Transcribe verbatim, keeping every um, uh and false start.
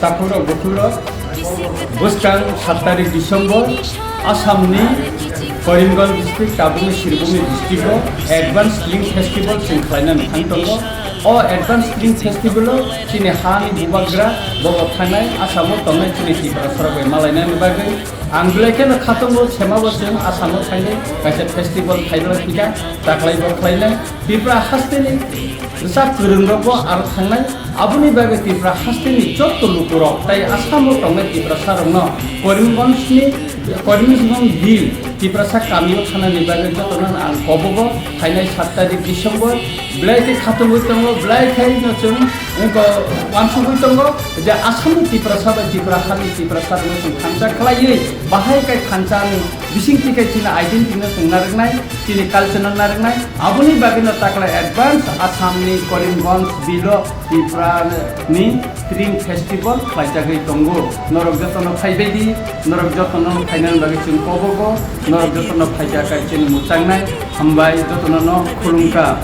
Takhurok bukhurok, bwskang sat tarik December, Assamni Karimganj district, tabukni Sirbhumi district-o Advanced Spring Festival chwng khlainani thang tongo. O Advanced Spring Festival-o chini hani bubagra bobo thangnai, Assam-o tongnai chini Tiprasarok bai malainani bagwi ang belai kheno khatungo, semabo chwng Assam-o thangnai kaisa festival khlaibrang thika, taklaibo khlainai. Tripura hasteni rwchap kwrwngrokbo aro thangnai. Aboni bagwi Tripura hasteni jotto lukurok tai Assam-o tongnai Tiprasarokno Karimganjni, Karimganj bill Tiprasa kamio thanani bagwi jotono ang kobogo phainai sat tarik December. Belai khe khatungwi tongo, belai khe no chwng wngkha uansugwi tongo je Assamni Tiprasa bai Tripura hani Tiprasarokno chwng thansa khlaiwi bahai khe thansani bisingtwi khe chini identity-no chwng narwknai, chini culture-no narwknai. Aboni bagwino taklai advance Assamni Karimganj bill-o Tripura ni Spring Festival khlaijagwi tongo. Norok jotono phaibai di, norok jotono phainani bagwi chwng kobogo, norok jotono phaikha kai chwng mwchangnai. Hambai jotono no khulumkha.